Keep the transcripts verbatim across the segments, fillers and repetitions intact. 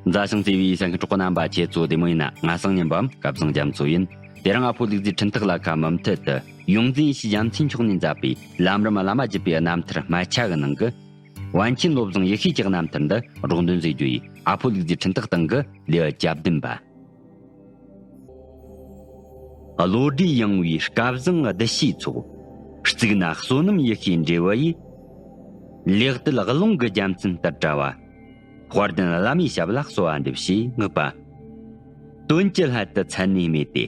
མཛའ་ཞིང་བརྩེ་བའི་གསན་མཁན་གྲོགས་པོ་རྣམ་པ། ཁྱེད་ཚོ་བདེ་མོ་ཡིན་ན། ང་སང་ཉིན་པའམ་སྐལ་བཟང་རྒྱ་མཚོ་ཡིན། དེ་རིང་ཨ་ཕོ་ལུག་རྫིའི་འཕྲིན་ཐག་ལ་ཁ་མུ་མཐུད་དུ་ཡོངས་འཛིན་ཡེ་ཤེས་རྒྱལ་མཚན་མཆོག་ནས་མཛད་པའི་ལམ་རིམ་བླ་མ་བརྒྱུད་པའི་རྣམ་ཐར་སྨད་ཆ་གི་ནང་གི། པཎ་ཆེན་བློ་བཟང་ཡེ་ཤེས་ཀྱི་རྣམ་ཐར་འདི་སྒྲོག་འདོན་མཛད་རྒྱུ་ཡིན། ཨ་ཕོ་ལུག་རྫིའི་འཕྲིན་ཐག་སྟེང་གི་ལེའུ་གྱ་བདུན་པ། བློ་གྲོས་ཡངས་པའི་སྐལ་བཟང་བདུད་བཞིའི་ཚོགས། གཙུག་ན་བསོད་ནམས་ཡེ་ཤེས་འབྲས་བུ་ཡིས། ལེགས་དད་རླུང་གི་རྒྱལ་མཚན་ལྟར་བཀྲ་བ། དཔལ་ལྡན་བླ་མའི་ཞབས་ལ་གསོལ་བ་འདེབས་ཞེས་བསྔགས་པ། དོན་གྱི་སླད་དུ་མཚན་ནས་སྨྲས་ཏེ།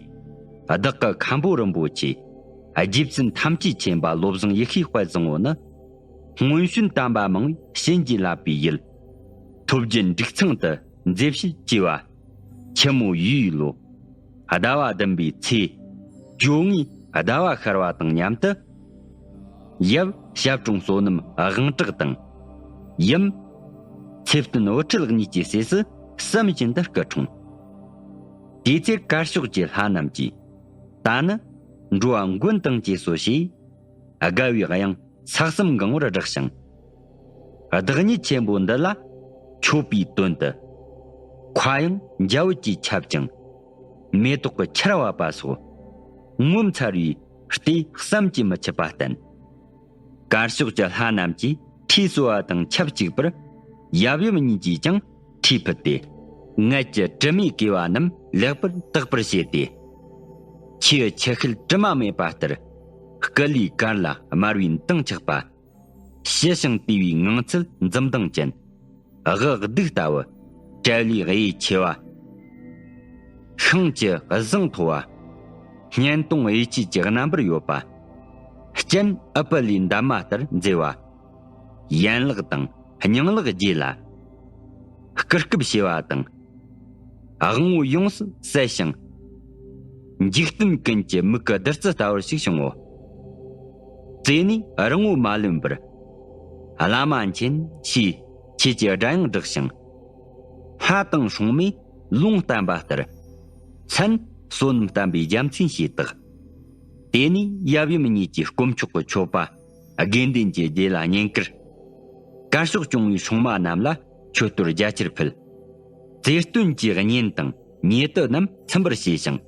བདག་གི་མཁན་པོ་རིན་པོ་ཆེ། རྗེ་བཙུན་ཐམས་ཅད་མཁྱེན་པ་བློ་བཟང་ཡེ་ཤེས་དཔལ་བཟང་པོ་ནི། སྔོན་བྱོན་དམ་པ་མང་བའི་བྱིན་གྱིས་བརླབས་པའི་ཡུལ། ཐོབ་རྒྱལ་འབྲུག་ཚང་དུ་མཛེས་བྱེད་ཅེས་པ། ཆུ་མོ་ཡོས་ལོ། ཟླ་བ་བདུན་པའི་ཚེས་བཅོ་ལྔའི་ཟླ་བ་ཤར་བ་དང་མཉམ་དུ། ཡབ་ཞབས་དྲུང་བསོད་ནམས་དབང་གྲགས་དང་། ཡུམ་ཚེ་བརྟན་བུ་ཁྲིད་གཉིས་ཀྱི་སྲས་སུ་བསམ་བཞིན་དུ་སྐུ་འཁྲུངས། དེའི་ཚེ་དཀར་ཕྱོགས་ཀྱི་ལྷ་རྣམས་ཀྱིས། ད་ནི་འགྲོ་བ་མགོན་དང་བཅས་སོ་ཞེས། དགའ་བའི་དབྱངས་ས་གསུམ་གང་བར་བསྒྲགས་ཤིང་། བདག་ཉིད་ཆེན་པོ་འདི་ལ་མཆོད་པའི་དོན་དུ། མཁའ་དབྱིངས་འཇའ་འོད་ཀྱིས་ཁྱབ་ཅིང་། མེ་ཏོག་གི་ཆར་བབས་པ་སོགས་ངོ་མཚར་བའི་ལྟས་བསམ་གྱིས་མི་ཁྱབ་པ་བསྟན། དཀར་ཕྱོགས་ཀྱི་ལྷ་རྣམས་ཀྱིས་ཁྲུས་གསོལ་བ་དང་ཆབས་ཅིག་པར། ཡབ་ཡུམ་གཉིས་ཀྱིས་ཀྱང་ཁྲུས་ཕུལ་ཏེ། མངལ་གྱི་དྲི་མས་གོས་པ་རྣམས་ལེགས་པར་དག་པར་བྱས་ཏེ། ཆུའི་ཆུ་ཤེལ་དྲི་མ་མེད་པ་ལྟར། སྐུ་ལུས་དཀར་ལ་དམར་བའི་མདངས་ཆགས་པ། ཞི་ཞིང་དུལ་བའི་ངང་ཚུལ་འཛུམ་མདངས་ཅན། དབུ་གདུགས་ལྟ་བུ། བྲལ་བའི་གཡས་ཆེ་བ། ཤིང་གི་བཟང་མཐོ་བ། སྙན་ཏོང་གཡས་ཆེ་གི་རྣམ་པར་ཡོད་པ། སྤྱན་ཨུཏྤ་ལའི་འདབ་མ་ལྟར་མཛེས་པ། ཡན་ལག་དང་སྙིང་ལག་རྗེས་ལ། སྐུ་སྐབས་བྱེ་བ་དང་། དབང་པོ་ཡོངས་སུ་གསལ་ཞིང་། འཇིག་རྟེན་ཀུན་གྱི་མིག་གི་བདུད་རྩི་ལྟ་བུར་ཞིག་བྱུང་ངོ་། བཙས་ནས་རིང་པོ་མ་ལོན་པར། བླ་མ་མཁྱེན་ཞེས་ཆོས་ཀྱི་སྒྲ་དབྱངས་བསྒྲགས་ཤིང་། ལྷ་དང་སྲུང་མས་ལུང་བསྟན་པ་ལྟར། མཚན་བསོད་ནམས་བསྟན་པའི་རྒྱལ་མཚན་ཞེས་བཏགས། དེ་ནས་ཡབ་ཡུམ་གཉིས་ཀྱིས་དཀོན་མཆོག་གི་མཆོད་པ། དགེ་འདུན་གྱི་སྡེ་ལ་བསྙེན་བཀུར། དཀར་ཕྱོགས་སྐྱོང་བའི་སྲུང་མ་རྣམས་ལ་མཆོད་གཏོར་རྒྱ་ཆེར་ཕུལ། བཙས་སྟོན་གྱི་གཉེན་དང་ཉེ་དུ་རྣམས་ཚིམ་པར་བྱས་ཤིང་།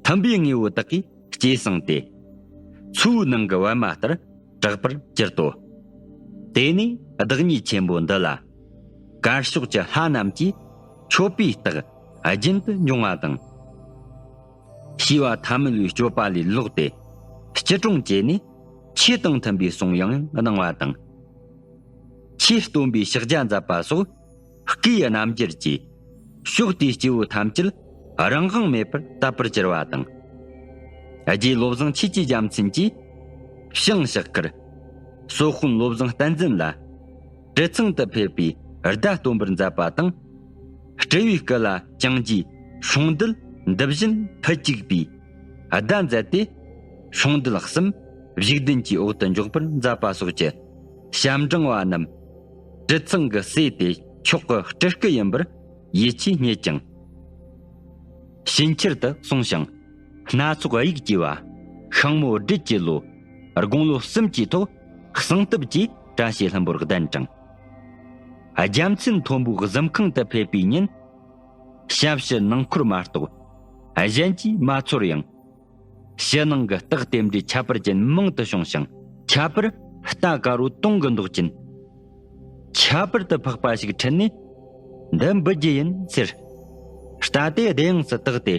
མཐུན་པའི་དངོས་པོ་དག་གིས་སྐྱེད་བསྲིངས་ཏེ། མཚོའི་ནང་གི་པད་མ་ལྟར་གྲགས་པར་གྱུར་ཏོ། དེ་ནས་བདག་ཉིད་ཆེན་པོ་འདི་ལ། དཀར་ཕྱོགས་ཀྱི་ལྷ་རྣམས་ཀྱིས་མཆོད་པའི་རྟགས་རྒྱུན་དུ་འབྱུང་བ་དང་། བྱིས་པ་ཐ་མལ་པའི་སྤྱོད་པ་ལས་ལོག་སྟེ། སྐྱིལ་ཀྲུང་བཅས་ནས་ཆོས་དང་མཐུན་པའི་གསུང་དབྱངས་གནང་བ་དང་། ཆོས་སྟོན་པའི་ཕྱག་རྒྱ་མཛད་པ་སོགས་བསྐུལ་རྣམ་འགྱུར་གྱིས། ཕྱོགས་དེའི་སྐྱེ་བོ་ཐམས་ཅད་རང་དབང་མེད་པར་དད་པར་གྱུར་པ་དང་། རྗེ་བློ་བཟང་ཆོས་ཀྱི་རྒྱལ་མཚན་གྱིས་ཞིང་གཤེགས་ཁར། སོག་དཔོན་བློ་བཟང་བསྟན་འཛིན་ལ། གྲི་ཚང་དུ་ཕེབས་པའི་བརྡ་སྟོན་པར་མཛད་པ་དང་། སྤྲུལ་པའི་སྐུ་ལ་ཅང་གིས་སྲུང་མདུད་འདི་བཞིན་ཕུད་ཅིག་པའི་བརྡ་མཛད་དེ། སྲུང་མདུད་གསུམ་བཞུགས་གདན་གྱི་འོག་ཏུ་འཇོག་པར་མཛད་པ་སོགས་ཀྱི་ཞབས་འབྲིང་བ་རྣམས་གྲི་ཚང་གི་སྲས་དེ་མཆོག་གི་སྤྲུལ་སྐུ་ཡིན་པར་ཡིད་ཆེས་རྙེད་ཅིང་། ཕྱིན་ཆད་དུ་གསུངས་ཤིང་། སྣ་ཚོགས་དབྱིག་བཅས་པ། ཤིང་མོ་སྦྲུལ་གྱི་ལོ། དགུང་ལོ་གསུམ་གྱི་ཐོག་གསང་སྟབས་ཀྱིས་བཀྲ་ཤིས་ལྷུན་པོར་གདན་དྲངས། རྒྱལ་མཚན་མཐོན་པོའི་གཟིམ་ཁང་དུ་ཕེབས་པའི་ཉིན། ཞབས་ཕྱི་ནང་འཁོར་མ་གཏོགས་གཞན་གྱིས་མ་ཚོར་ཡང་། ཕྱི་ནང་གི་རྟགས་རྟེན་འབྲེལ་ཁྱད་པར་ཅན་མང་དུ་བྱུང་ཞིང་། ཁྱད་པར་རྟ་དཀར་པོ་དུང་གི་མདོག་ཅན། ཁྱད་པར་དུ་འཕགས་པ་ཞིག་ཁྲིད་ནས། འདི་འབུལ་རྒྱུ་ཡིན་ཟེར། རྟ་དེ་བདེ་ཡངས་སུ་བཏགས་ཏེ།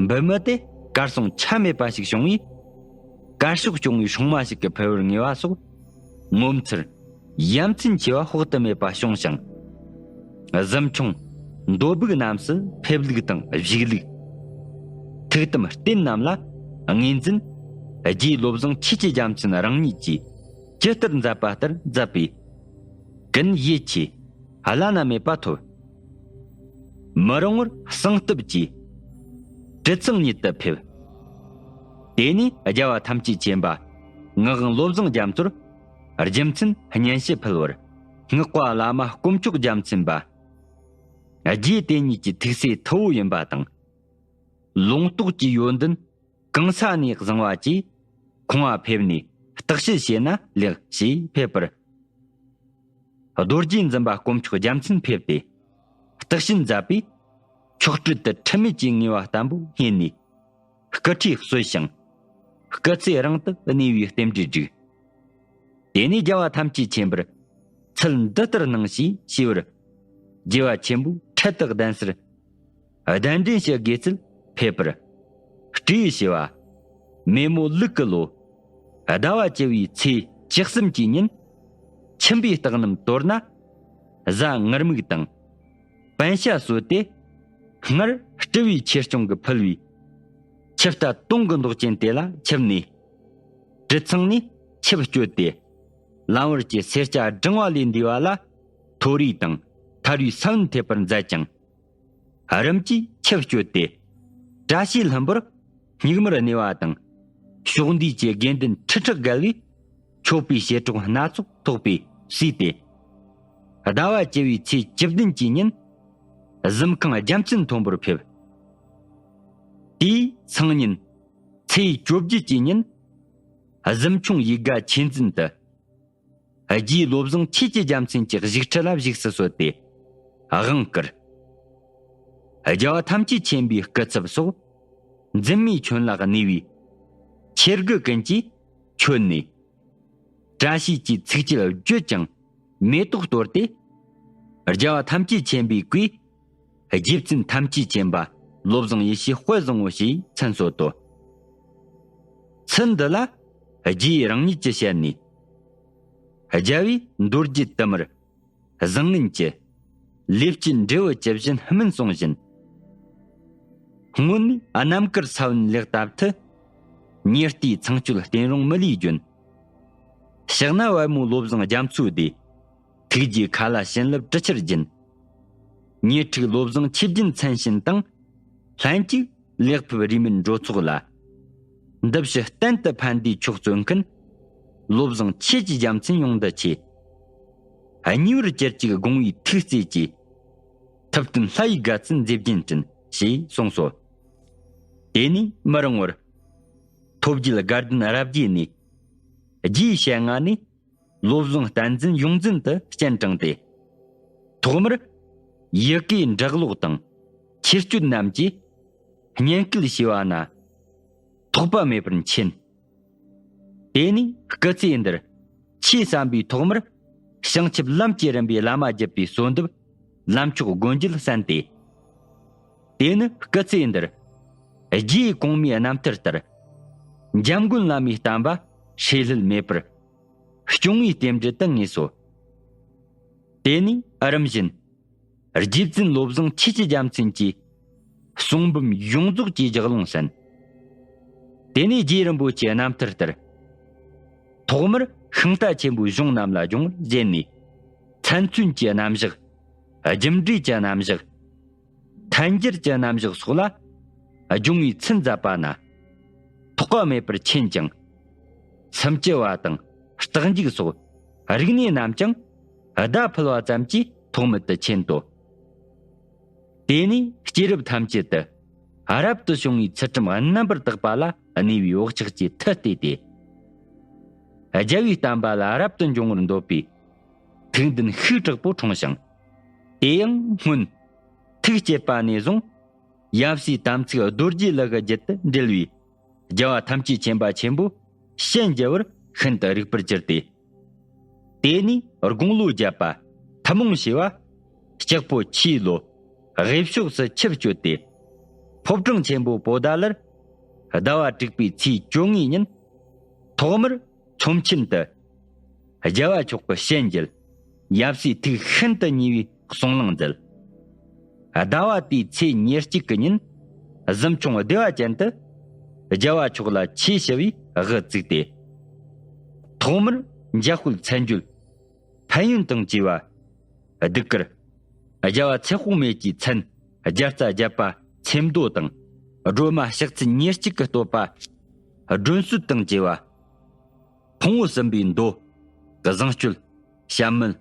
འབུལ་མི་དེ་གར་སོང་ཆ་མེད་པ་ཞིག་བྱུང་བས། དཀར་ཕྱོགས་སྐྱོང་བའི་སྲུང་མ་ཞིག་གིས་ཕུལ་བར་ངེས་པ་སོགས་ངོ་མཚར་ཡ་མཚན་ཆེ་བ་དཔག་ཏུ་མེད་པ་བྱུང་ཞིང་། གཟིམ་ཆུང་འདོད་སྦུག་རྣམས་སུ་ཕེབས་ལུགས་དང་བཞུགས་ལུགས། ཐུགས་དམ་རྟེན་རྣམས་ལ་ངོས་འཛིན་རྗེ་བློ་བཟང་ཆོས་ཀྱི་རྒྱལ་མཚན་རང་ཉིད་ཀྱིས་ཇི་ལྟར་མཛད་པ་ལྟར་མཛད་པས། ཀུན་ཡིད་ཆེས། བླ་ན་མེད་པ་ཐོབ། མི་རིང་བར་གསང་སྟབས་ཀྱིས་གྲི་ཚང་ཉིད་དུ་ཕེབས། དེ་ནས་རྒྱལ་བ་ཐམས་ཅད་མཁྱེན་པ་ངག་དབང་བློ་བཟང་རྒྱ་མཚོར་རྒྱུ་མཚན་སྙན་ཞུ་ཕུལ་བར། སྔགས་པ་བླ་མ་དཀོན་མཆོག་རྒྱལ་མཚན་པ། རྗེ་དེ་ཉིད་ཀྱི་ཐུགས་སྲས་ཐུ་བོ་ཡིན་པ་དང་། ལུང་རྟོགས་ཀྱི་ཡོན་ཏན་གང་ས་ནས་བཟུང་བ་བཅས་ཁོང་ང་ཕེབས་ནས་བརྟག་དཔྱད་བྱས་ན་ལེགས་ཞེས་ཕེབས་པར། རྡོ་རྗེ་འཛིན་པ་དཀོན་མཆོག་རྒྱལ་མཚན་ཕེབས་ཏེ། བརྟག་ཞིབ་མཛད་པས། མཆོག་སྤྲུལ་དུ་ཁྲིམས་མེད་ཀྱི་ངེས་པ་བརྟན་པོ་རྙེད་ནས། སྐུ་ཁྲུས་གསོལ་ཞིང་། སྐུ་ཚེ་རིང་དུ་གནས་པའི་རྟེན་འབྲེལ་བསྒྲིགས། དེ་ནས་རྒྱལ་བ་ཐམས་ཅད་མཁྱེན་པར་ཚུལ་འདི་ལྟར་སྣང་ཞེས་ཞུས་པར། རྒྱལ་བ་ཆེན་པོས་འཕྲལ་དུ་གདན་སར་གདན་འདྲེན་ཞུ་དགོས་ཚུལ་ཕེབས་པར། སྤྲེའུས་ཞུས་པ། མེ་མོ་ལུག་གི་ལོ། ཟླ་བ་བཅུ་བའི་ཚེས་བཅུ་གསུམ་གྱི་ཉིན། ཁྱིམ་པའི་སྟག་རྣམས་དོར་ན། གཟའ་ངུར་སྨྲིག་དང་། པན་ཤ་གསོལ་ཏེ། སྔར་སྤྲུལ་པའི་ཆོས་སྐྱོང་གིས་ཕུལ་བའི། ཆུ་རྟ་དུང་གི་མདོག་ཅན་དེ་ལ་ཆིབས་ནས། གྲི་ཚང་ནས་ཆིབས་གཅོད་དེ། ལམ་བར་གྱི་སེར་སྐྱ་བསྒྲེང་བ་ལས་འདས་པ་ལ། མཐོ་རིས་དང་ཐར་བའི་ས་བོན་ཐེབས་པར་མཛད་ཅིང་། རིམ་གྱིས་ཆིབས་གཅོད་དེ། བཀྲ་ཤིས་ལྷུན་པོར་སྙིགས་མར་གནས་པ་དང་། ཕྱོགས་འདུས་ཀྱི་དགེ་འདུན་ཁྲི་ཕྲག་བརྒལ་བས། མཆོད་པའི་བྱེ་བྲག་སྣ་ཚོགས་ཐོགས་པས་བསུས་ཏེ། ཟླ་བ་བཅུ་བའི་ཚེས་བཅུ་བདུན་གྱི་ཉིན། གཟིམ་ཁང་རྒྱལ་མཚན་མཐོན་པོར་ཕེབས། དེའི་སང་ཉིན། ཚེས་བཅོ་བརྒྱད་ཀྱི་ཉིན། གཟིམ་ཆུང་ཡིག་དགའ་ཆོས་འཛིན་དུ། རྗེའི་བློ་བཟང་ཆོས་ཀྱི་རྒྱལ་མཚན་གྱི་བཞུགས་ཁྲི་ལ་བཞུགས་སུ་གསོལ་ཏེ། དབང་བསྐུར། རྒྱལ་བ་ཐམས་ཅད་མཁྱེན་པའི་སྐུ་ཚབ་སོགས། འཛིན་མའི་ཁྱོན་ལ་གནས་པའི། ཆེར་དགུ་ཀུན་གྱིས་མཆོད་ནས། བཀྲ་ཤིས་ཀྱི་ཚིགས་བཅད་བརྗོད་ཅིང་མེ་ཏོག་གཏོར་ཏེ། རྒྱལ་བ་ཐམས་ཅད་མཁྱེན་པའི་སྐུའི། རྗེ་བཙུན་ཐམས་ཅད་མཁྱེན་པ་བློ་བཟང་ཡེ་ཤེས་དཔལ་བཟང་པོ་ཞེས་མཚན་གསོལ་ཏོ། ཚུལ་འདི་ལ་རྗེ་རང་ཉིད་ཀྱི་ཞལ་ནས། རྒྱལ་བས་མདོ་རྒྱུད་དུ་མར་བཟང་ངན་གྱི། ལས་ཀྱི་འབྲས་བུ་ཇི་བཞིན་སྨིན་གསུངས་བཞིན། སྔོན་ནས་རྣམ་དཀར་ས་བོན་ལེགས་བཏབ་མཐུ། ཉེར་ལྟའི་ཚངས་སྤྱོད་བསྟན་རུང་མི་ལུས་རྒྱུན། ཕྱག་ན་པད་མོ་བློ་བཟང་རྒྱ་མཚོའི་སྡེ། ཐུགས་རྗེའི་མཁའ་ལ་བྱིན་རླབས་གྲུ་ཆར་རྒྱུན། ཉེ་འཁྲུག་བློ་བཟང་ཆོས་རྒྱུན་མཚན་གཞན་དང་། ལྷན་ཅིག་ལེགས་ཕེབས་རིས་མེད་འགྲོ་ཚོགས་ལ། འདི་ཕྱི་གཏན་དུ་ཕན་བདེའི་མཆོག་སྩོལ་མཁན། བློ་བཟང་ཆོས་ཀྱི་རྒྱལ་མཚན་ཡོངས་འདུ་ཆེ། གཉིས་པར་གྱུར་ཅིག་དགོངས་པའི་ཐུགས་བརྩེ་གྱིས། ཐུབ་བསྟན་ལྷ་ཡི་དགའ་ཚལ་མཛེས་རྒྱན་དྲན་ཞེས་གསུངས་སོ། དེ་ནས་མི་རིང་བར། ཐོབ་རྒྱལ་དགའ་ལྡན་རབ་རྒྱས་ནས། རྗེའི་ཞལ་སྔ་ནས། བློ་བཟང་བསྟན་འཛིན་ཡོངས་འཛིན་དུ་སྤྱན་དྲངས་ཏེ། ཐོག་མར་ཡི་གེ་འབྲི་ཀློག་དང་ཆོས་སྤྱོད་རྣམས་ཀྱིས་བསྙེན་བཀུར་བྱས་པ་ན་ཐོགས་པ་མེད་པར་མཁྱེན། དེ་ནས་སྐུ་ཚེ་འདིར་ཆོས་བསམ་པའི་ཐོག་མར་བྱང་ཆུབ་ལམ་གྱི་རིམ་པའི་བླ་མ་བརྒྱུད་པའི་གསོལ་འདེབས་ལམ་མཆོག་སྒོམ་རྒྱུད་གསན་ཏེ། དེ་ནི་སྐུ་ཚེ་འདིར་རྗེ་གོང་མའི་རྣམ་ཐར་ལྟར་འཇམ་མགོན་བླ་མའི་བསྟན་པ་ཧྲེ་ལྷོད་མེད་པར། སྐྱོང་བའི་རྟེན་འབྲེལ་དུ་ངེས་སོ། དེ་ནས་རིམ་བཞིན་རྗེ་བཙུན་བློ་བཟང་ཆོས་ཀྱི་རྒྱལ་མཚན་གྱི་གསུང་འབུམ་ཡོངས་རྫོགས་ཀྱི་ལྗགས་ལུང་གསན། དེ་ནས་རྗེ་རིན་པོ་ཆེའི་རྣམ་ཐར་ལྟར། ཐོག་མར་ཤིང་རྟ་ཆེན་པོའི་གཞུང་རྣམས་ལ་སྦྱོང་བར་བྱས་ནས། མཚན་མཚོན་གྱི་རྣམ་གཞག་རྒྱུ་འབྲས་ཀྱི་རྣམ་གཞག་ཐལ་འགྱུར་གྱི་རྣམ་གཞག་སོགས་ལ་སྦྱོང་བའི་ཚུལ་མཛད་པ་ན། ཐོགས་པ་མེད་པར་མཁྱེན་ཅིང་། སུམ་ཅུ་པ་དང་རྟགས་འཇུག་སོགས་རིག་གནས་རྣམས་ཀྱང་ཟླ་ཕུལ་བ་ཙམ་གྱིས་ཐོགས་མེད་དུ་མཁྱེན་ཏོ། དེ་ནས་སྐྱེས་རབས་ཐམས་ཅད་དུ་རབ་ཏུ་བྱུང་བའི་ཚུལ་ཁྲིམས་རྣམ་པར་དག་པ་ལ་གནས་པའི་བག་ཆགས་ཀྱི་མཐུ་སྟེ་སྟེ། རྒྱལ་བའི་བསྟན་པ་ལ་རབ་ཏུ་འབྱུང་བར་འདོད་པའི་ཐུགས་འདུན་ཤུགས་དྲག་པོ་འཁྲུངས་ཤིང་། དེ་ཡང་སྔོན་ཐུགས་བསྐྱེད་པ་ནས་བཟུང་ཡབ་སྲས་དམ་ཚིག་རྡོ་རྗེ་ལུ་གུ་རྒྱུད་དུ་འབྲེལ་བའི་རྒྱལ་བ་ཐམས་ཅད་མཁྱེན་པ་ཆེན་པོ་ཞལ་མཇལ་བར་ཤིན་ཏུ་རིག་པར་གྱུར་ཏེ། དེ་ནས་དགུང་ལོ་བརྒྱད་པ་ཐུན་མོང་ཞེས་པ་ལྕགས་ཕོ་ཆུའི་ལོ་དབུས་ཕྱོགས་སུ་ཆིབས་བསྐྱོད་དེ། ཕོ་བྲང་ཆེན་པོ་པོ་ཏཱ་ལར་ཟླ་བ་དྲུག་པའི་ཚེས་བཅོ་ལྔའི་ཉིན་ཐོག་མར་ཚོམས་ཆེན་དུ་རྒྱལ་བ་མཆོག་གི་ཞལ་མཇལ། ཡབ་སྲས་ཐུགས་ཤིན་ཏུ་མཉེས་པའི་གསུང་གླེང་མཛད། ཟླ་བ་དེའི་ཚེས་ཉེར་གཅིག་གི་ཉིན་གཟིམ་ཆུང་བདེ་བ་ཅན་དུ་རྒྱལ་བ་མཆོག་ལ་ཆོས་ཞུ་བའི་དབུ་བཙུགས་ཏེ། ཐོག་མར་འཇམ་དཔལ་མཚན་བརྗོད་ཕན་ཡོན་དང་བཅས་པ་གདུགས་དཀར། རྒྱལ་བ་ཚེ་དཔག་མེད་ཀྱི་མཚན་བརྒྱ་རྩ་བརྒྱད་པ་ཚེ་མདོ་དང་སྒྲོལ་མ་ཕྱག་འཚལ་ཉེར་གཅིག་གི་བསྟོད་པ་སྒྲོན་གསོལ་དང་བཅས་པ། ཕུང་པོ་གསུམ་པའི་མདོ་བཟང་སྤྱོད་ཞྭ་མོལ་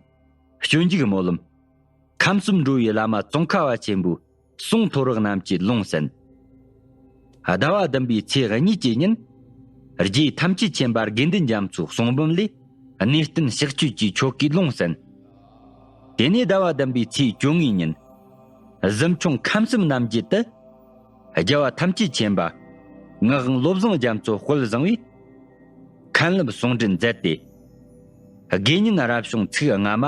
སྤྱོད་འཇུག་སྨོན་ལམ། ཁམས་གསུམ་འགྲོ་བའི་བླ་མ་ཙོང་ཁ་པ་ཆེན་པོའི་གསུང་མཐོ་རིས་རྣམས་ཀྱི་ལུང་གསན། ཟླ་བ་བདུན་པའི་ཚེས་གཉིས་ཀྱི་ཉིན། རྗེ་ཐམས་ཅད་མཁྱེན་པ་དགེ་འདུན་རྒྱ་མཚོའི་གསུང་འབུམ་ལས་གནས་བརྟན་ཕྱག་མཆོད་ཀྱི་ཆོ་གའི་ལུང་གསན། དེ་ནས་ཟླ་བ་བདུན་པའི་ཚེས་བཅོ་ལྔའི་ཉིན། གཟིམ་ཆུང་ཁམས་གསུམ་རྣམས་ཀྱིས་དུ། རྒྱལ་བ་ཐམས་ཅད་མཁྱེན་པ་ངག་དབང་བློ་བཟང་རྒྱ་མཚོ་དཔལ་བཟང་བས། མཁན་སློབ་གསུང་འདྲེན་མཛད་དེ། དགེ་བསྙེན་རབ་བྱུང་ཚིག་ལྔ་མ་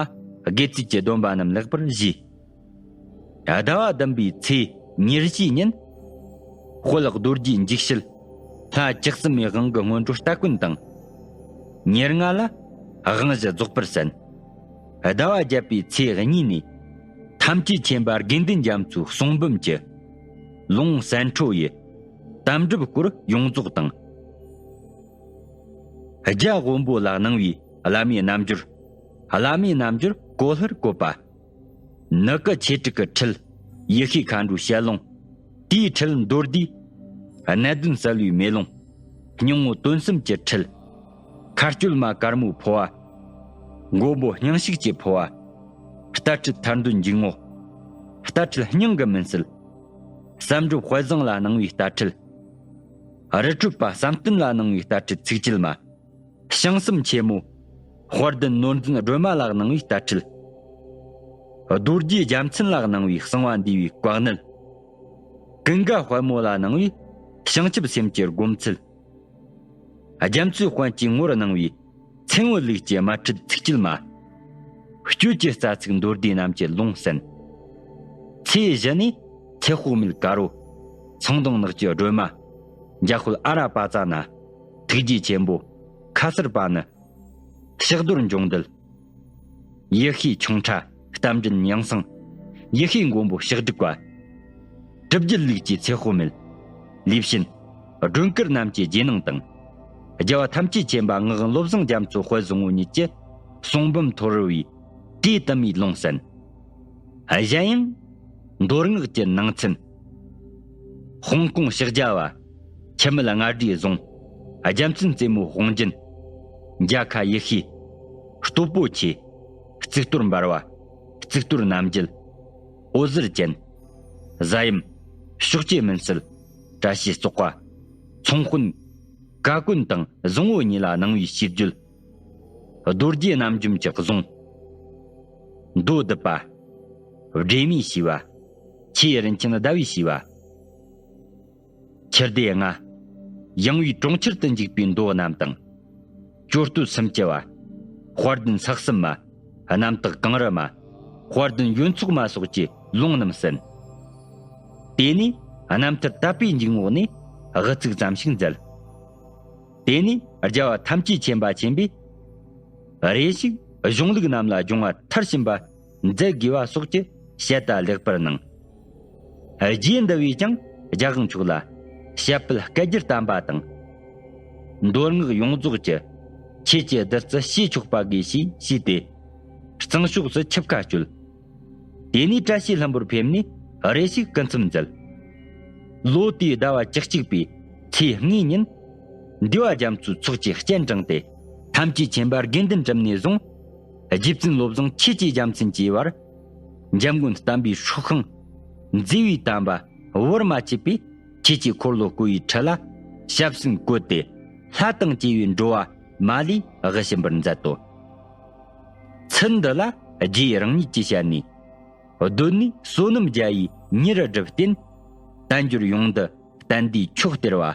དགེ་ཚུལ་གྱི་སྡོམ་པ་རྣམས་ལེགས་པར་བཞེས། ཟླ་བ་བདུན་པའི་ཚེས་ཉེར་བཞིའི་ཉིན། དཔལ་རྡོ་རྗེ་འཇིགས་བྱེད་ལྷ་བཅུ་གསུམ་པའི་དབང་གི་སྔོན་འགྲོ་སྟ་གོན་དང་། ཉེར་ལྔ་ལ་དབང་བཞི་རྫོགས་པར་གསན། ཟླ་བ་བརྒྱད་པའི་ཚེས་གཉིས་ནས་ཐམས་ཅད་མཁྱེན་པ་དགེ་འདུན་རྒྱ་མཚོའི་གསུང་འབུམ་གྱི་ལུང་གསན་འཕྲོ་ཡི་དམ་སྒྲུབ་སྐོར་ཡོངས་རྫོགས་དང་། རྒྱ་དབོན་པོ་ལ་གནང་བའི་བླ་མའི་རྣམ་འགྱུར། བླ་མའི་རྣམ་འགྱུར་གོ་སླར་བཀོད་པ། ནུ་གུ་ཆེ་དྲུག་གི་ཁྲིད་ཡེ་ཤེས་མཁའ་འགྲོའི་ཞལ་ལུང་། དེའི་ཁྲིད་མདོར་བསྡུས། གནད་དོན་གསལ་བའི་མེ་ལོང་། སྙིང་པོ་དོན་གསུམ་གྱི་ཁྲིད། མཁའ་སྤྱོད་མ་དཀར་མོའི་འཕོ་བ། མགོན་པོ་སྙིང་ཞུགས་ཀྱི་འཕོ་བ། རྟ་ཁྲིད་ཐར་འདོད་འཇུག་ངོགས། རྟ་ཁྲིད་སྙིང་གི་མུན་སེལ། བསམ་གྲུབ་དཔལ་བཟང་ལ་གནང་བའི་རྟ་ཁྲིད། རི་ཁྲོད་པ་བསམ་གཏན་ལ་གནང་བའི་རྟ་ཁྲིད་ཚིགས་བཅད་མ། བྱང་སེམས་ཆེན་མོ། དཔལ་ལྡན་ནོར་འཛིན་སྒྲོལ་མ་ལ་གནང་བའི་རྟ་ཁྲིད། རྡོ་རྗེ་རྒྱལ་མཚན་ལ་གནང་བའི་གསང་བ་འདུས་པའི་བཀའ་གནད། ཀུན་དགའ་དཔལ་མོ་ལ་གནང་བའི་བྱང་ཆུབ་སེམས་ཀྱི་སྒོམ་ཚུལ། རྒྱ་མཚོའི་དཔལ་གྱི་ངོར་གནང་བའི་མཚན་དབུ་ལུགས་ཀྱི་དམར་ཁྲིད་ཚིགས་བཅད་མ། སྤྱོད་ཀྱི་རྩ་ཚིག་མདོར་བསྡུས་རྣམས་ཀྱི་ལུང་གསན། ཚེས་བཞི་ནས་ཚེ་དཔག་མེད་དཀར་པོ། ཚངས་མདོག་ནག་གི་སྒྲོལ་མ། འཇམ་དཔལ་ཨ་ར་པ་ཙ་ན། ཐུགས་རྗེ་ཆེན་པོ། ཁ་གསར་པ་ནི། ཕྱག་རྡོར་འབྱུང་འདུལ། ཡེ་ཤེས་ཁྱུང་ཁྲ་རྟ་མགྲིན་ཡང་གསང་། ཡེ་ཤེས་མགོན་པོ་ཕྱག་དྲུག་པ། གྲུབ་རྒྱལ་ལུགས་ཀྱི་ཚེ་དཔག་མེད། ལས་བྱིན། སྒྲོན་དཀར་རྣམས་ཀྱི་རྗེས་གནང་དང་། རྒྱལ་བ་ཐམས་ཅད་མཁྱེན་པ་ངག་དབང་བློ་བཟང་རྒྱ་མཚོ་དཔལ་བཟང་པོ་ཉིད་ཀྱི་གསུང་འབུམ་མཐོ་རིས་པའི་དུས་དུ་མའི་ལུང་གསན། གཞན་ཡང་། མདོ་སྔགས་ཀྱི་ནང་ཚན། ཧོང་ཀོང་ཕྱག་རྒྱ་བ། འཆི་མེད་རྔ་སྒྲའི་གཟུངས། རྒྱལ་མཚན་རྩེ་མོ་དཔུང་རྒྱན། འཇའ་ཁ་ཡེ་ཤེས། སྟོབས་པོ་ཆེ། གཙུག་ཏོར་འབར་བ། གཙུག་ཏོར་རྣམ་རྒྱལ། འོད་ཟེར་ཅན། གཟའ་ཡུམ། ཕྱོགས་བཅུའི་མུན་སེལ། བཀྲ་ཤིས་རྫོགས་པ། ཚོང་དཔོན། བཀའ་བཀོད་དང་བཟང་པོ་ཉིད་ལ་གནང་བའི་ཞིབ་བརྗོད། རྡོ་རྗེ་རྣམ་འཇོམས་ཀྱི་གཟུངས། མདོ་སྡུད་པ། སྦྲེལ་མའི་ཤེས་པ། ཆེས་རིན་ཆེན་ཟླ་བའི་ཤེས་པ། ཁྱི་སྡེ་ལྔ། ཡང་བའི་གྲོང་ཁྱེར་དུ་འཇུག་པའི་མདོ་རྣམས་དང་། ཅོ་སྟོད་སུམ་ཅུ་པ། དཔལ་ལྡན་ས་གསུམ་མ། རྣམ་དག་གངས་རི་མ། དཔལ་ལྡན་ཡོན་ཚོགས་མ་སོགས་ཀྱི་ལུང་རྣམས་གསན། དེ་ནས་རྣམ་ཐར་དད་པའི་འཇུག་ངོགས་ནས་དབུ་ཚིགས་ཙམ་ཞིག་མཛད། དེ་ནས་རྒྱལ་བ་ཐམས་ཅད་མཁྱེན་པ་ཆེན་པོས། རེ་ཞིག་གཞུང་ལུགས་རྣམས་ལ་སྦྱོང་བ་མཐར་ཕྱིན་པ་མཛད་དགོས་པ་སོགས་ཀྱི་བཤད་ལྟ་ལེགས་པར་གནང་། རྗེ་འདི་བས་ཀྱང་རྒྱལ་དབང་མཆོག་ལ་བཤད་པའི་སྐད་སྒྱུར་བསྟན་པ་དང་། མདོ་སྔགས་ཡོངས་རྫོགས་ཀྱི་ཁྱེད་ཀྱི་བདུད་རྩི་ཞེས་ཆོག་པ་དགོས་ཞེས་ཞུས་ཏེ། གཙང་ཕྱོགས་སུ་ཆིབས་ཁ་བསྐྱོད། དེ་ནས་བཀྲ་ཤིས་ལྷུན་པོར་ཕེབས་ནས་རེ་ཞིག་སྐུ་མཚམས་མཛད། ལོ་དེའི་ཟླ་བ་བཅུ་གཅིག་པའི་ཚེས་གཉིས་ཉིན། འདུས་པ་རྒྱ་མཚོའི་ཚོགས་ཀྱིས་སྤྱན་དྲངས་ཏེ། ཐམས་ཅད་མཁྱེན་པ་དགེ་འདུན་གྲུབ་ནས་བཟུང་། རྗེ་བཙུན་བློ་བཟང་ཆོས་ཀྱི་རྒྱལ་མཚན་བཅས་བར། འཇམ་མགོན་བསྟན་པའི་སྲོག་ཤིང་། མཛེས་པའི་དམ་པ་བར་མ་ཆད་པའི་ཆོས་ཀྱི་འཁོར་ལོ་བསྐོར་བའི་ཁྲི་ལ་ཞབས་སེན་བཀོད་དེ། ལྷ་དང་བཅས་པའི་འགྲོ་བ་མ་ལུས་དབུལ་ཕྱིན་པར་མཛད་དོ། ཚུལ་འདི་ལ་རྗེ་རང་ཉིད་ཀྱི་ཞལ་ནས། གདོད་ནས་བསོད་ནམས་བརྒྱ་ཡིས་མྱུར་བསྒྲུབས་བརྟེན། དལ་འབྱོར་ཡོངས་འདུ་བསྟན་འདིའི་མཆོག་སྟེར་བ།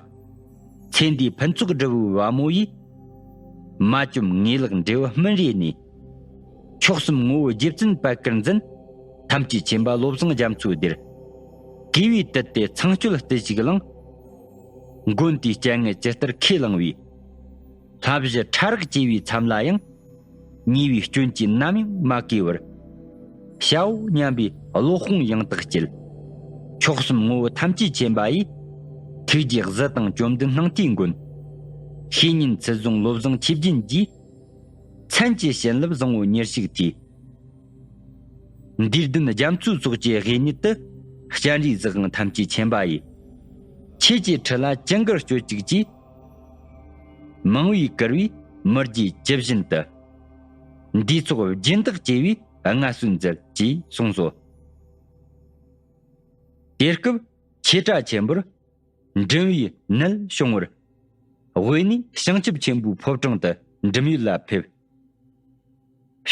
ཚེ་འདིའི་ཕུན་ཚོགས་སྒྲུབ་པའི་བ་མོ་ཡིས། མ་བཅོམ་ངེས་ལེགས་འབྲས་བུ་སྨིན་རེ་ནས། མཆོག་གསུམ་ངོ་བོ་རྗེ་བཙུན་པད་དཀར་འཛིན། ཐམས་ཅད་མཁྱེན་པ་བློ་བཟང་རྒྱ་མཚོའི་སྡེར། གུས་པས་དུད་དེ་ཚངས་སྤྱོད་བརྟུལ་ཞུགས་བླངས། མགོན་དེའི་སྤྱན་སྔར་ཇི་ལྟར་ཁས་བླངས་པའི། ལྷ་བཞི་ཕྲ་རགས་བཅས་པའི་མཚམས་ལ་ཡང་། ཉེས་པའི་སྐྱོན་གྱིས་ནམ་ཡང་མ་གོས་པར། བྱའོ་སྙམ་པའི་བློ་དཔུང་ཡང་དག་བསྐྱེད། མཆོག་གསུམ་ངོ་བོ་ཐམས་ཅད་མཁྱེན་པ་ཡི། ཐུགས་རྗེའི་གཟི་དང་བཅོམ་ལྡན་སྣང་བསྐྱེད་མགོན། བཤེས་གཉེན་ཚུལ་བཟུང་བློ་བཟང་ཆོས་རྒྱན་གྱིས། མཚན་གྱི་བྱིན་རླབས་བཟང་པོ་མྱུར་ཞིག་ཐོས། འདིར་ལྡན་རྒྱ་མཚོའི་ཚོགས་ཀྱི་དབུས་ཉིད་དུ། སྤྱན་རས་གཟིགས་དབང་ཐམས་ཅད་མཁྱེན་པ་ཡི། ཆོས་ཀྱི་ཁྲི་ལ་ཅི་འགར་སྤྱོད་ཅིག་ཅེས། མང་བས་བཀུར་བའི་མི་རྒྱུད་ཇི་བཞིན་དུ། འདིའི་ཚོགས་སྦྱིན་བདག་བཅས་པས་མངའ་གསོལ་མཛད་ཅེས་གསུངས་སོ། དེ་སྐབས་ཆོས་གྲྭ་ཆེན་པོར་འགྲིམ་པའི་ནད་བྱུང་བར། དབུས་ནས་བྱང་ཆུབ་ཆེན་པོའི་ཕོ་བྲང་དུ་འགྲིམ་ཡུལ་ལ་ཕེབས།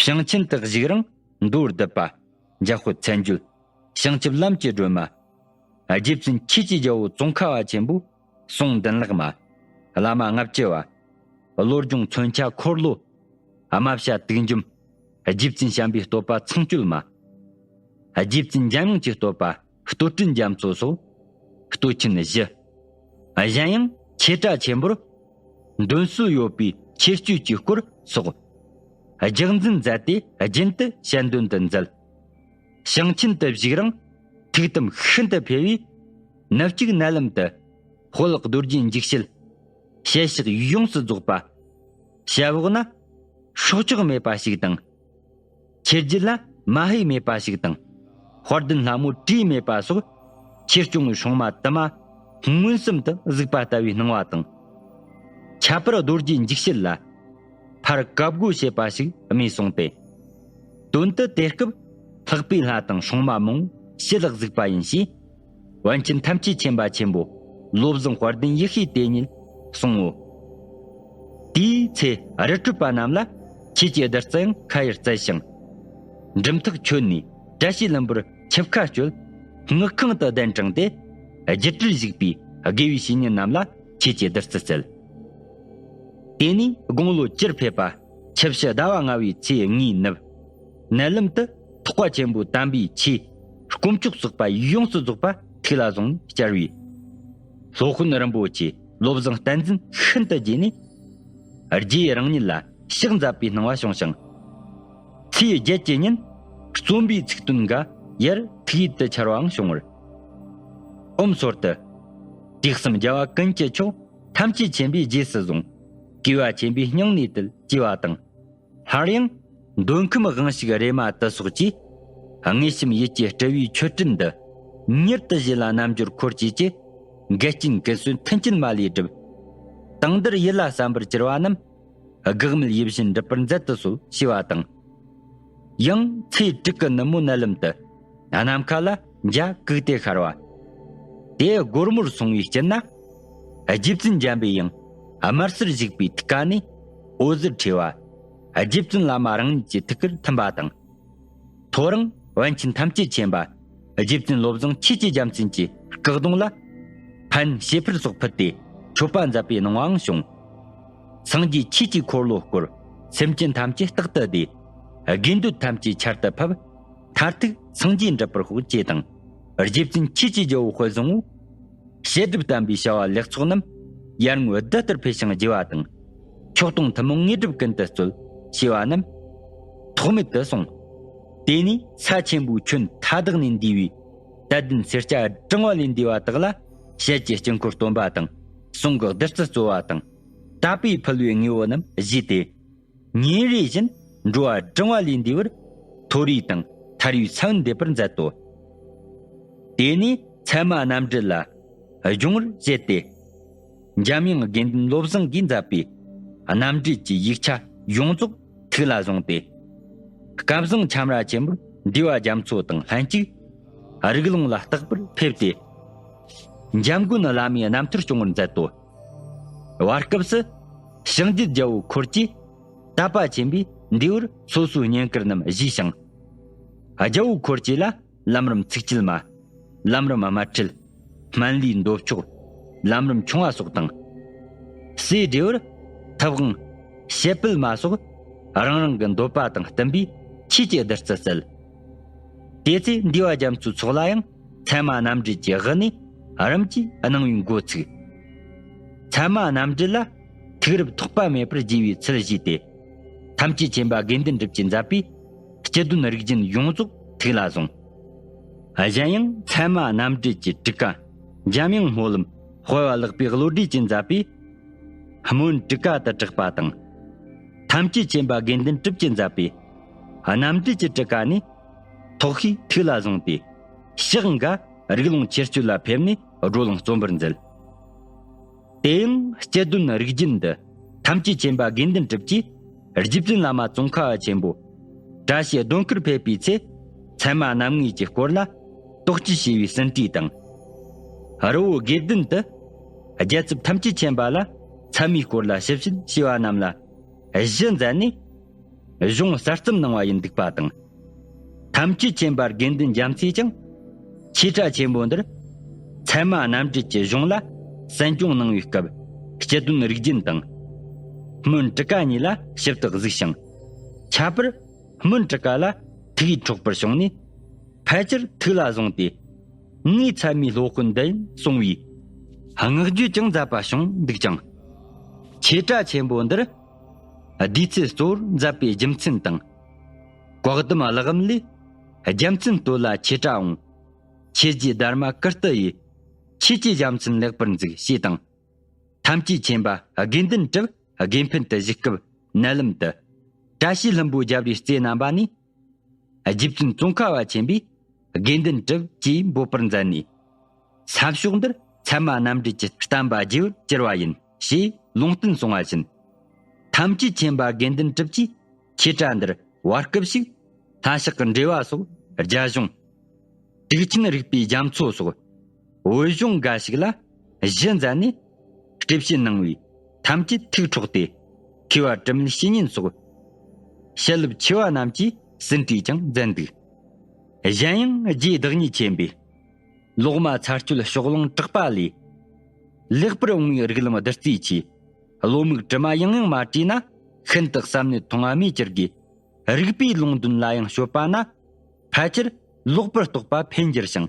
བྱང་ཆེན་དུ་བཞུགས་རིང་མདོར་བསྡུས་པ་འཇམ་དཔལ་མཚན་བརྗོད། བྱང་ཆུབ་ལམ་གྱི་སྒྲོན་མ། རྗེ་བཙུན་ཆོས་ཀྱི་རྒྱལ་པོ་ཙོང་ཁ་པ་ཆེན་པོའི་གསུང་གདན་ལྷག་མ། བླ་མ་ལྔ་བཅུ་པ། བློ་སྦྱོང་མཚོན་ཆ་འཁོར་ལོ། རྨ་བྱ་དུག་འཇོམས། རྗེ་བཙུན་བྱམས་པའི་བསྟོད་པ་ཚངས་སྤྱོད་མ། རྗེ་བཙུན་འཇམ་དབྱངས་ཀྱི་བསྟོད་པ་བསྟོད་སྤྲིན་རྒྱ་མཚོ་སོགས་བསྟོད་ཆེན་བཞི། གཞན་ཡང་ཆོས་གྲྭ་ཆེན་པོར་འདོན་སྲོལ་ཡོད་པའི་ཆོས་སྤྱོད་ཀྱི་སྐོར་སོགས་རྒྱག་འཛིན་མཛད་དེ་རྒྱུན་དུ་ཞལ་འདོན་དུ་མཛད། ཞིང་ཆེན་དུ་བཞུགས་རིང་ཐུགས་དམ་ཤིན་ཏུ་འཕེལ་བས། ནུབ་གཅིག་མནལ་ལམ་དུ་དཔལ་རྡོ་རྗེ་འཇིགས་བྱེད་ཞལ་ཕྱག་ཡོངས་སུ་རྫོགས་པ། ཞལ་འོག་ན་སྲོག་ཆགས་མེད་པ་ཞིག་དང་། ཆོས་བརྒྱུད་ལ་མ་ཧེ་མེད་པ་ཞིག་དང་། དཔལ་ལྡན་ལྷ་མོ་དྲིས་མེད་པ་སོགས་ཆོས་སྐྱོང་གི་སྲུང་མ་དུ་མ་མངོན་སུམ་དུ་གཟིགས་པ་ལྟ་བུའི་སྣང་བ་དང་། ཁྱད་པར་རྡོ་རྗེ་འཇིགས་བྱེད་ལ་ཕར་བཀའ་བསྒོ་བྱེད་པ་ཞིག་རྨིས་སོང་སྟེ། དོན་དུ་དེ་སྐབས་ལྷག་པའི་ལྷ་དང་སྲུང་མ་མང་ཞལ་གཟིགས་པ་ཡིན་ཞེས། པཎ་ཆེན་ཐམས་ཅད་མཁྱེན་པ་ཆེན་པོ་བློ་བཟང་དཔལ་ལྡན་ཡེ་ཤེས་དེ་ཉིད་གསུང་ངོ་། དེའི་ཚེ་རི་ཁྲོད་པ་རྣམས་ལ་ཆོས་ཀྱི་བདུད་རྩི་ཡང་ཁ་ཡར་བསྩལ་ཞིང་། འབྲུམ་ཐག་ཆོད་ནས་བཀྲ་ཤིས་ལྷུན་པོར་ཆིབས་ཁ་གཅོད། སྔགས་ཁང་དུ་གདན་དྲངས་ཏེ། སྒྱུ་འཕྲུལ་བཞུགས་པའི་དགེ་བའི་བཤེས་གཉེན་རྣམས་ལ་ཆོས་ཀྱི་བདུད་རྩི་བསྩལ། དེ་ནས་དགུང་ལོ་བཅུར་ཕེབས་པ་ཆུ་བྱི་ཟླ་བ་ལྔ་བའི་ཚེས་ལྔའི་ནུབ། མནལ་ལམ་དུ་ཐེག་པ་ཆེན་པོའི་དམ་པའི་ཆོས་དཀོན་མཆོག་གསོག་པ་ཡོངས་སུ་རྫོགས་པ་ཐུགས་ལ་བཟུང་བསྐྱལ་བས། སློབ་དཔོན་རིན་པོ་ཆེ་བློ་བཟང་བསྟན་འཛིན་ཤིན་ཏུ་དགྱེས་ནས། རྗེ་རང་ཉིད་ལ་ཕྱག་འཚལ་བའི་སྣང་བ་བྱུང་ཞིང་། ཚེས་བརྒྱད་ཀྱི་ཉིན་རྩོམ་པའི་ཚིག་དོན་འགའ་ཡར་ཐུགས་ཡིད་དུ་འཆར་བའང་བྱུང་བར། ཨོཾ་སོར་དུ། དུས་གསུམ་རྒྱལ་བ་ཀུན་གྱི་མཆོག་ཐམས་ཅད་མཁྱེན་པས་རྗེས་སུ་བཟུང་། བསྐུལ་བ་ཆེན་པོའི་སྙིང་ནས་དུལ་ཅེས་པ་དང་། སླར་ཡང་། མདོ་ཁམས་དབང་ཕྱུག་རེ་མ་ཏི་སོགས་ཀྱིས། དངོས་བཤམས་ཡིད་ཀྱི་སྤྲུལ་བའི་མཆོད་སྤྲིན་འདི། མྱུར་དུ་བཞེས་ལ་རྣལ་འབྱོར་འཁོར་བཅས་ཀྱི། འགལ་རྐྱེན་ཀུན་སོལ་མཐུན་རྐྱེན་མ་ལུས་སྒྲུབ། དང་འདིར་ཡིད་ལ་བསམ་པར་གྱུར་པ་རྣམས། དགག་མེད་ཡིད་བཞིན་འགྲུབ་པར་མཛད་དུ་གསོལ་ཞེས་པ་དང་། ཡང་ཚེས་དྲུག་གི་ནུབ་མོ་མནལ་ལམ་དུ། ནམ་མཁའ་ལ་འཇའ་གུག་སྟེ་ཤར་བ། དེ་སྒོར་མོར་སོང་བའི་དཀྱིལ་ན། རྗེ་བཙུན་འཇམ་པའི་དབྱངས་དམར་སེར་བཞུགས་པའི་ཐུགས་ཀ་ནས། འོད་ཟེར་འཕྲོས་པ། རྗེ་བཙུན་བླ་མ་རང་ཉིད་ཀྱི་ཐུགས་ཀར་ཐིམ་པ་དང་། ཐོ་རངས་པཎ་ཆེན་ཐམས་ཅད་མཁྱེན་པ། རྗེ་བཙུན་བློ་བཟང་ཆོས་ཀྱི་རྒྱལ་མཚན་གྱི་སྐུ་གདུང་ལ། ཕན་བྱེད་ཕུར་སོགས་ཕུལ་ཏེ། མཆོད་པ་མཛད་པའི་སྣང་བའང་བྱུང་། སངས་རྒྱས་ཆོས་ཀྱི་འཁོར་ལོ་བསྐོར། སེམས་ཅན་ཐམས་ཅད་རྟག་ཏུ་བདེ། དགེ་འདུན་ཐམས་ཅད་ཆར་དུ་ཕབ། མཐར་ཐུག་སངས་རྒྱས་འགྲུབ་པར་ཤོག་ཅེས་དང་། རྗེ་བཙུན་ཆོས་ཀྱི་རྒྱལ་པོ་དཔལ་བཟང་པོ། བཤད་སྒྲུབ་དམ་པའི་བྱ་བ་ལེགས་ཚོགས་རྣམས། ཡར་ངོའི་ཟླ་ལྟར་འཕེལ་ཞིང་རྒྱས་པ་དང་། མཆོག་དང་ཐུན་མོང་དངོས་གྲུབ་ཀུན་ཏུ་སྩོལ། ཞེས་པ་རྣམས། ཐོགས་མེད་དུ་གསུངས། དེ་ནས་ས་ཆེན་པོའི་ཁྱོན་མཐའ་དག་ནས་འདུས་པའི། དད་ལྡན་སེར་སྐྱ་བགྲང་བ་ལས་འདས་པ་དག་ལ། ཞལ་གྱི་དཀྱིལ་འཁོར་སྟོན་པ་དང་། གསུང་གི་བདུད་རྩི་སྩོལ་བ་དང་། དད་པས་ཕུལ་བའི་དངོས་པོ་རྣམས་བཞེས་ཏེ། ཉིན་རེ་བཞིན་འགྲོ་བ་བགྲང་བ་ལས་འདས་པར། མཐོ་རིས་དང་ཐར་བའི་ས་བོན་འདེབས་པར་མཛད་དོ། དེ་ནས་ཚད་མ་རྣམ་འགྲེལ་ལ་སྦྱོང་བར་བྱེད་དེ། འཇམ་དབྱངས་དགེ་འདུན་བློ་བཟང་གིས་མཛད་པའི་རྣམ་འགྲེལ་གྱི་ཡིག་ཆ་ཡོངས་རྫོགས་ཐུགས་ལ་བཟུང་སྟེ། སྐལ་བཟང་ཁྱམས་ར་ཆེན་པོར་འདུས་པ་རྒྱ་མཚོ་དང་ལྷན་ཅིག་རིགས་ལུང་ལ་བརྟག་པར་ཕེབས་ཏེ། འཇམ་མགོན་བླ་མའི་རྣམ་ཐར་སྐྱོང་བར་མཛད་དོ། བར་སྐབས་སུ་ཞིང་རྒྱུད་རྒྱལ་པོ་འཁོར་གྱིས་དད་པ་ཆེན་པོས་འདུས་པར་སོ་སོའི་བསྙེན་བཀུར་རྣམས་བཞེས་ཤིང་། རྒྱལ་པོ་འཁོར་གྱིས་ལ། ལམ་རིམ་ཚིགས་བཅད་མ། ལམ་རིམ་དམར་ཁྲིད། སྨན་བླའི་མདོ་ཕྱོགས། ལམ་རིམ་ཆུང་བ་སོགས་དང་། སོས་འབྲས་བུར་ཐབ་དབང་། བཤད་སྤེལ་མ་སོགས་རང་རང་གི་འདོད་པ་དང་བསྟུན་པའི་ཆོས་ཀྱི་བདུད་རྩི་བསྩལ། དེ་ཚེ་འདུས་པ་རྒྱ་མཚོའི་ཚོགས་ལ་ཡང་ཚད་མ་རྣམ་འགྲེལ་གྱི་དབུ་ནས་རིམ་གྱིས་གནང་བའི་འགོ་ཚུགས། ཚད་མ་རྣམ་འགྲེལ་ལ་ཐུགས་རབ་ཐོགས་པ་མེད་པར་དགྱེས་པའི་ཚུལ་བཞེས་ཏེ། ཐམས་ཅད་མཁྱེན་པ་དགེ་འདུན་གྲུབ་ཀྱིས་མཛད་པའི། སྤྱི་དོན་རིགས་རྒྱན་ཡོངས་རྫོགས་ཐུགས་ལ་བཟུང་། གཞན་ཡང་ཚད་མ་རྣམ་འགྲེལ་གྱི་ཊཱི་ཀ་འཇམ་དབྱངས་སྨོན་ལམ་དཔལ་བ་ལེགས་པའི་བློ་གྲོས་ཀྱིས་མཛད་པའི་སྨོན་ཊཱི་ཀ་དུ་གྲགས་པ་དང་། ཐམས་ཅད་མཁྱེན་པ་དགེ་འདུན་གྲུབ་ཀྱིས་མཛད་པའི་རྣམ་འགྲེལ་གྱི་ཊཱི་ཀ་ནི་ཐོག་ཤེས་ཐུགས་ལ་བཟུང་སྟེ། ཕྱག་འགའ་རིགས་ལུང་ཆེར་སྤྱོད་ལ་ཕེབས་ནས་བགྲོ་གླེང་རྩོམ་པར་མཛད། དེ་ཡང་སྤྱི་དོན་རིགས་རྒྱན་འདི་ཐམས་ཅད་མཁྱེན་པ་དགེ་འདུན་གྲུབ་ཀྱིས་རྗེ་བཙུན་བླ་མ་ཙོང་ཁ་པ་ཆེན་པོ་བཀྲ་ཤིས་རྡོ་མཁར་ཕེབས་པའི་ཚེ་ཚད་མ་རྣམ་ངེས་ཀྱི་སྐོར་ལ་དོགས་གཅོད་བྱས་པའི་ཟིན་བྲིས་དང་། རི་བོ་དགེ་ལྡན་དུ་རྒྱལ་ཚབ་ཐམས་ཅད་མཁྱེན་པ་ལ་ཚད་མའི་སྐོར་ལ་ཞིབ་དཔྱད་བྱས་པ་རྣམས་ལ་གཞི་མཛད་ནས། གཞུང་གསར་རྩོམ་གནང་བ་ཡིན་འདུག་པ་དང་། ཐམས་ཅད་མཁྱེན་པ་དགེ་འདུན་རྒྱ་མཚོས་ཀྱང་ ཆོས་གྲྭ་ཆེན་པོ་འདིར་ཚད་མ་རྣམ་འགྲེལ་གྱི་གཞུང་ལ་གསན་སྦྱོང་གནང་བའི་སྐབས། སྤྱི་དོན་རིག་རྒྱུན་དང་། སྨོན་དྲུག་ཀ་གཉིས་ལ་ཞིབ་ཏུ་གཟིགས་ཤིང་། ཁྱད་པར་སྨོན་དྲུག་ཀ་ལ་ཐུགས་ཡིད་འཕྲོག་པར་བྱུང་ནས། ཕལ་ཆེར་ཐུགས་ལ་བཟུང་སྟེ། ངའི་ཚད་མའི་སློབ་དཔོན་འདི་ཡིན་གསུང་བའི་བསྔགས་བརྗོད་ཀྱང་མཛད་པ་བྱུང་འདུག་ཅིང་། ཆོས་གྲྭ་ཆེན་པོ་འདིར་དུས་ཚོད་གཙོ་བོར་མཛད་པའི་རྒྱུ་མཚན་དང་། བཀའ་གདམས་གླེགས་བམ་ལས། རྒྱལ་མཚན་སྟོད་ལ་ཆོས་གྲྭ་འོང་། ཆོས་རྗེ་དར་མ་ཀིརྟི་ཡིས། ཆོས་ཀྱི་རྒྱལ་མཚན་ལེགས་པར་འཛུགས་ཞེས་དང་། ཐམས་ཅད་མཁྱེན་པ་དགེ་འདུན་གྲུབ་དགེ་འཕེལ་དུ་བཞུགས་སྐབས་མནལ་ལམ་དུ། བཀྲ་ཤིས་ལྷུན་པོ་རྒྱལ་བའི་རྩེ་རྣམ་པ་ནས། རྗེ་བཙུན་ཙོང་ཁ་པ་ཆེན་པོས་དགེ་འདུན་གྲུབ་ཅེས་འབོད་པར་མཛད་ནས། ས་ཕྱོགས་འདིར་ཚད་མ་རྣམ་འགྲེལ་གྱི་བསྟན་པ་རྒྱས་པར་གྱུར་པ་ཡིན་ཞེས་ལུང་བསྟན་གསུང་བ་བཞིན། ཐམས་ཅད་མཁྱེན་པ་དགེ་འདུན་གྲུབ་ཀྱིས་ཆོས་གྲྭ་འདིར་བར་སྐབས་ཤིག་ལྷ་ཕྱག་གི་འགྲེལ་བ་སོགས་རྒྱ་གཞུང་། དྲུག་ཆེན་རིག་པའི་རྒྱ་མཚོ་སོགས་བོད་གཞུང་འགའ་ཞིག་ལ་གཞི་མཛད་ནས་སྐྱེས་བཤད་གནང་བས། ཐམས་ཅད་ཐུགས་འཕྲོག་སྟེ། མཁས་པ་དྲི་མེད་བཤེས་གཉེན་སོགས་བཤད་སློབ་ཆེ་བ་རྣམས་ཀྱིས་ཟིན་བྲིས་ཀྱང་མཛད་འདུག་གཞན་ཡང་རྗེ་བདག་ཉིད་ཆེན་པོས། ལོག་སྨྲ་ཚར་གཅོད་ཕྱོགས་ལྷུང་དྲག་པ་ལས། ལེགས་པར་འོང་བའི་རིགས་ལམ་བདུད་རྩིའི་ཆེ། བློ་མིག་དྲི་མ་ཡང་ཡང་མ་བྲིས་ན། ཤིན་ཏུ་བསམ་ནས་མཐོང་བ་མེད་གྱུར་གྱི། རིགས་པའི་ལུང་དོན་ལ་ཡང་དཔྱོད་པ་ན། ཕལ་ཆེར་ལོག་པར་རྟོག་པ་འཕེལ་འགྱུར་ཞིང་།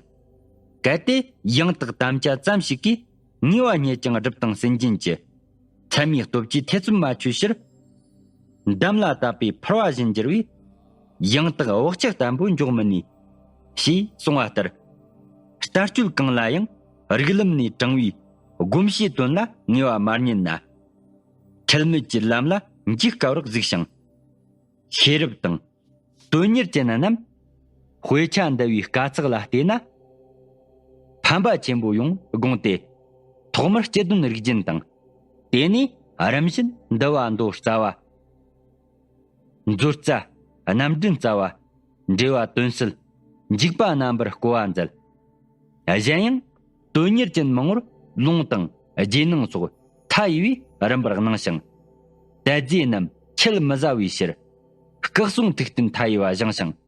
གལ་ཏེ་ཡང་དག་དམ་བཅའ་ཙམ་ཞིག་གིས། ངེས་པ་རྙེད་ཀྱང་སྒྲུབ་དང་སེམས་ཅན་གྱི། ཚད་མའི་སྟོབས་ཀྱིས་ཐེ་ཚོམ་མ་ཆོད་ཕྱིར། འདམ་ལ་བཏབ་པའི་ཕུར་བ་བཞིན་འགྱུར་བས། ཡང་དག་བག་ཆགས་བརྟན་པོ་འཇོག་མི་ནུས། ཞེས་གསུངས་པ་ལྟར། ལྟ་སྤྱོད་གང་ལ་ཡང་རིགས་ལམ་ནས་དྲངས་པའི་སྒོམ་བྱའི་དོན་ལ་ངེས་པ་མ་རྙེད་ན། ཁྲེལ་མེད་ཀྱི་ལམ་ལ་འཇུག་དཀའ་བར་གཟིགས་ཤིང་། ཤེས་རབ་དང་། དོན་གཉེར་ཅན་རྣམས། དཔེ་ཆ་འདི་བའི་དཀའ་ཚེགས་ལ་བལྟས་ན། ཕན་པ་ཆེན་པོ་ཡོང་དགོངས་ཏེ། ཐོག་མར་སྤྱི་དོན་རིག་རྒྱུན་དང་། དེ་ནས་རིམ་བཞིན་འདུལ་བ་མདོ་རྩ་བ། མཛོད་རྩ། རྣམ་འདྲེན་རྩ་བ། འགྲེལ་བ་དོན་གསལ། འཇུག་པ་རྣམ་པར་བསྐོར་བ་མཛད། གཞན་ཡང་། དོན་གཉེར་ཅན་མང་བོར་ལུང་དང་རྗེས་གནང་སོགས་མཐའ་ཡས་པའི་རིམ་པར་གནང་ཞིང་། དད་རྫས་རྣམས་ཆད་མི་ཟ་བའི་ཕྱིར། སྐུ་གསུང་ཐུགས་རྟེན་མཐའ་ཡས་པ་བཞེངས་ཤིང་།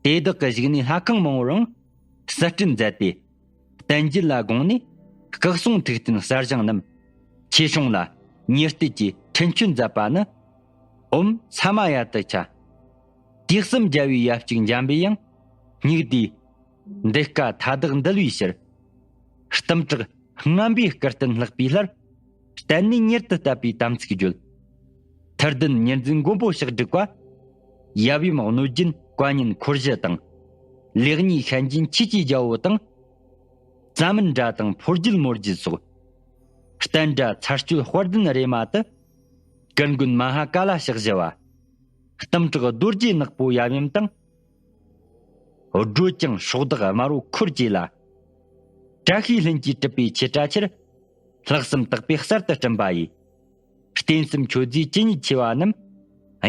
དེ་དག་གི་བཞུགས་གནས་ལྷ་ཁང་མང་བོར་ཡང་གསར་སྐྲུན་མཛད་དེ། བསྟན་རྒྱུན་ལ་དགོངས་ནས་སྐུ་གསུང་ཐུགས་རྟེན་གསར་བཞེངས་རྣམས། ཆོས་སྲུང་ལ་ཉེར་སྤྲད་ཀྱི་འཕྲིན་བཅོལ་མཛད་པ་ནི། ཨོཾ་ས་མ་ཡ་ཏི་ཆ། དུས་གསུམ་རྒྱལ་བའི་ཡབ་གཅིག་འཇམ་པའི་དབྱངས། སྙིགས་དུས་འདི་ཀ་མཐའ་དག་འདུལ་བའི་ཕྱིར། གཏུམ་དྲག་རྔམ་པའི་སྐུ་རྟེན་ལྷག་པའི་སླར། བརྟན་གནས་མྱུར་དུ་བསྟད་པའི་དམ་ཚིག་བརྗོད། ཐུར་ལྡན་ཉེར་འཛིན་མགོན་པོ་ཕྱག་དྲུག་པ། ཡབ་ཡུམ་གནོད་སྦྱིན་བཀའ་ཉན་འཁོར་བཞི་དང་། ལེགས་ཉེས་ཤན་འབྱེད་ཆོས་ཀྱི་རྒྱལ་པོ་དང་། རྩ་མིན་དགྲ་དང་ཕོ་རྒྱུད་མོ་རྒྱུད་སོགས། བསྟན་དགྲ་ཚར་གཅོད་དཔལ་ལྡན་རེ་མ་ཏི། གུར་མགོན་མ་ཧཱ་ཀཱ་ལ་ཕྱག་བཞི་པ། གཏུམ་དྲག་རྡོ་རྗེ་ནག་པོ་ཡབ་ཡུམ་དང་། སྒྲོལ་ལྗང་སྲོག་བདག་དམར་པོ་འཁོར་བཅས་ལ། བཀྲ་ཤིས་ལྷུན་གྱིས་གྲུབ་པའི་ཆོས་གྲྭ་ཆེར། ལྷག་བསམ་དག་པས་གསར་དུ་བསྐྲུན་པ་ཡི། རྟེན་གསུམ་མཆོད་རྫས་ཇི་སྙེད་ཆེ་བ་རྣམས།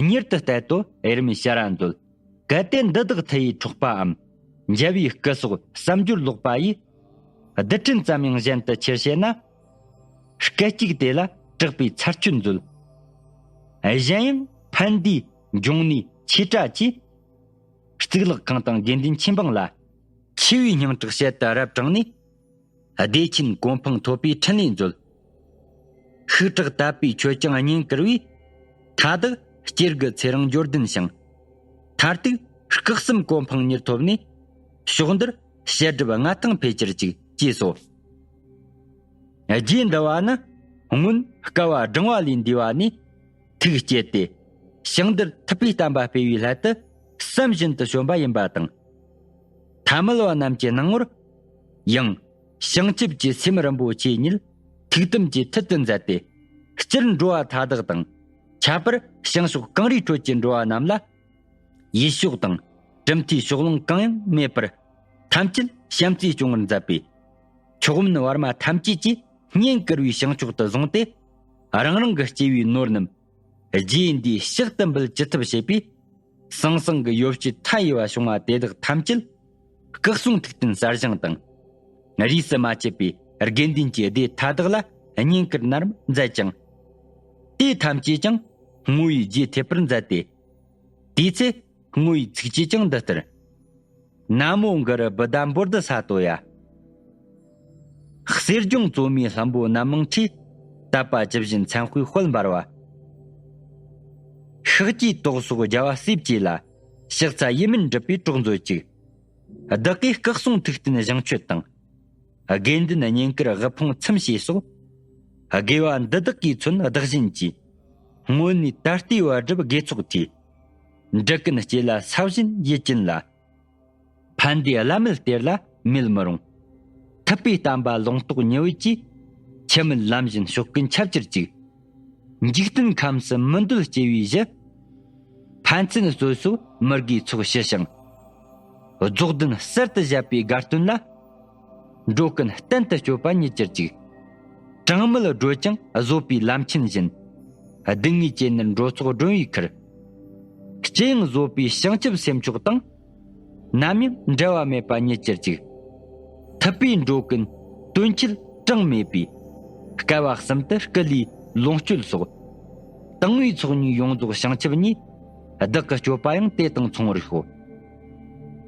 མྱུར་དུ་བསྟད་དོ་དབྱེར་མེད་ཕྱིར་མཛོད། གལ་ཏེ་འདི་དག་མཐུ་ཡིས་འཕྲོག་པའམ། འཇལ་བའི་སྐུ་སོགས་བསམ་སྦྱོར་ལོག་པ་ཡིས། རྡུལ་ཕྲན་ཙམ་ཡང་གཞན་དུ་ཁྱེར་བྱེད་ན། སྐད་ཅིག་དེ་ལ་དྲག་པའི་ཚར་གཅོད་མཛོད། གཞན་ཡང་ཕན་བདེའི་འབྱུང་གནས་ཆོས་གྲྭ་ཆེ། གཙུག་ལག་ཁང་དང་དགེ་འདུན་ཆོས་འབངས་ལ། ཆེ་བའི་སྙིང་ཁྲག་བཤད་དུ་རབ་དྲངས་ནས། བདེ་ཆེན་གོ་འཕང་ཐོབ་པའི་ཕྲིན་ལས་མཛོད། ཤུགས་དྲག་དད་པའི་ཆོས་ཀྱང་བསྙེན་བཀུར་བས། མཐའ་དག་སྐྱེ་དགུའི་ཚེ་རིང་འབྱོར་ལྡན་ཞིང་། མཐར་ཐུག་སྐུ་གསུམ་གོ་འཕང་མྱུར་ཐོབ་ནས། ཕྱོགས་འདིར་བཤད་སྒྲུབ་མངའ་ཐང་འཕེལ་གྱུར་ཅིག་ཅེས་སོ། རྗེ་འདི་བ་ནི་སྔོན་བསྐལ་པ་བགྲང་བ་ལས་འདས་པ་ནས། ཐུགས་བསྐྱེད་དེ། ཞིང་འདིར་ཐུབ་པའི་བསྟན་པ་སྤེལ་བའི་སླད་དུ་བསམ་བཞིན་དུ་བྱོན་པ་ཡིན་པ་དང་། ཐ་མལ་བ་རྣམས་ཀྱི་སྣང་ངོར། ཡང་། བྱང་ཆུབ་ཀྱི་སེམས་རིན་པོ་ཆེ་ཉིད་ཐུགས་དམ་གྱི་མཐིལ་དུ་མཛད་དེ། སྤྱིར་འགྲོ་བ་མཐའ་དག་དང་། ཁྱད་པར་བྱང་ཕྱོགས་གངས་རིའི་ཁྲོད་ཀྱི་འགྲོ་བ་རྣམས་ལ། ཡུལ་ཕྱོགས་དང་། གྲུབ་མཐའི་ཕྱོགས་ལྷུང་གང་ཡང་མེད་པར། ཐམས་ཅད་བྱམས་བརྩེས་སྐྱོང་བར་མཛད་པས། མཆོག་དམན་བར་མ་ཐམས་ཅད་ཀྱིས་བསྙེན་བཀུར་བའི་བྱང་ཆུབ་ཏུ་བཟུང་སྟེ། རང་རང་གི་སྐྱེ་བའི་ནོར་རྣམས། རྗེ་འདིའི་ཕྱག་ཏུ་འབུལ་ཅི་ཐུབ་བྱེད་པས། ཟང་ཟིང་གི་ཡོ་བྱད་མཐའ་ཡས་པ་བྱུང་བ་དེ་དག་ཐམས་ཅད། སྐུ་གསུང་ཐུགས་རྟེན་གསར་བཞེངས་དང་། རིས་སུ་མ་ཆད་པའི་དགེ་འདུན་གྱི་སྡེ་མཐའ་དག་ལ་བསྙེན་བཀུར་ནར་མཛད་ཅིང་། དེ་ཐམས་ཅད་ཀྱང་བསྔོ་བའི་རྗེས་ཐེབས་པར་མཛད་དེ། དེའི་ཚེ་བསྔོ་བའི་ཚིགས་བཅད་ཀྱང་འདི་ལྟར། ན་མོ་གུ་རུ་བུདྡྷ་འབོ་དྷི་ས་ཏོ་ཡ། གསེར་ལྗོངས་བཙོ་མའི་ལྷུན་པོ་རྣམ་མང་ཁྲིད། དད་པ་ཇི་བཞིན་མཚན་དཔེའི་དཔལ་འབར་བ། ཤཱཀྱའི་ཏོག་སོགས་རྒྱལ་བ་སྲས་བཅས་ལ། ཕྱག་འཚལ་ཡིད་སྨོན་འགྲུབ་པའི་གྲོགས་མཛོད་ཅིག། བདག་གིས་སྐུ་གསུང་ཐུགས་རྟེན་བཞེངས་མཆོད་དང་། དགེ་འདུན་བསྙེན་བཀུར་དབུལ་ཕོངས་ཚིམ་བྱས་སོགས། དགེ་བ་འདི་དག་གིས་མཚོན་བདག་བཞིན་གྱི། སྔོན་ནས་ད་ལྟའི་བར་སྒྲུབ་དགེ་ཚོགས་ཀྱི། འབྲུ་ཀུན་སྐྱེད་ལ་ས་བཞིན་ཡིད་ཀྱིན་ལ། ཕན་བདེའི་བླ་མེད་གཏེར་ལ་མེད་མི་རུང་། ཐུབ་པའི་བསྟན་པ་ལུང་རྟོགས་ཉི་འོད་ཀྱིས། འཆི་མེད་ལམ་བཞིན་ཕྱོགས་ཀུན་ཁྱབ་གྱུར་ཅིག། འཇིག་རྟེན་ཁམས་སུ་མི་འདོད་སྐྱེ་བའི་གཞི། ཕན་ཚུན་རྩོད་སོགས་མི་དགེའི་ཚོགས་ཞི་ཞིང་། རྫོགས་ལྡན་གསར་དུ་བཞད་པའི་དགའ་སྟོན་ལ། འགྲོ་ཀུན་གཏན་དུ་སྤྱོད་པ་ཉིད་གྱུར་ཅིག། གྲངས་མེད་བགྲོད་ཀྱང་བཟོད་པའི་ལམ་ཆེན་བཞིན། སྡུག་བསྔལ་ཅན་ནི་འགྲོ་ཚོགས་སྒྲོལ་བའི་ཁུར། ཅི་ཡང་བཟོད་པའི་བྱང་ཆུབ་སེམས་མཆོག་དང་། ནམ་ཡང་འབྲལ་བ་མེད་པ་ཉིད་གྱུར་ཅིག། ཐུབ་པས་འགྲོ་ཀུན་དོན་ཆེད་གྲངས་མེད་པའི། བསྐལ་བ་གསུམ་དུ་སྐུ་ལུས་ལོངས་སྤྱོད་སོགས། དང་བའི་ཚོགས་གཉིས་ཡོངས་རྫོགས་བྱང་ཆུབ་ཉིད། བདག་གི་སྤྱོད་པ་ཡང་དེ་དང་མཚུངས་པར་ཤོག།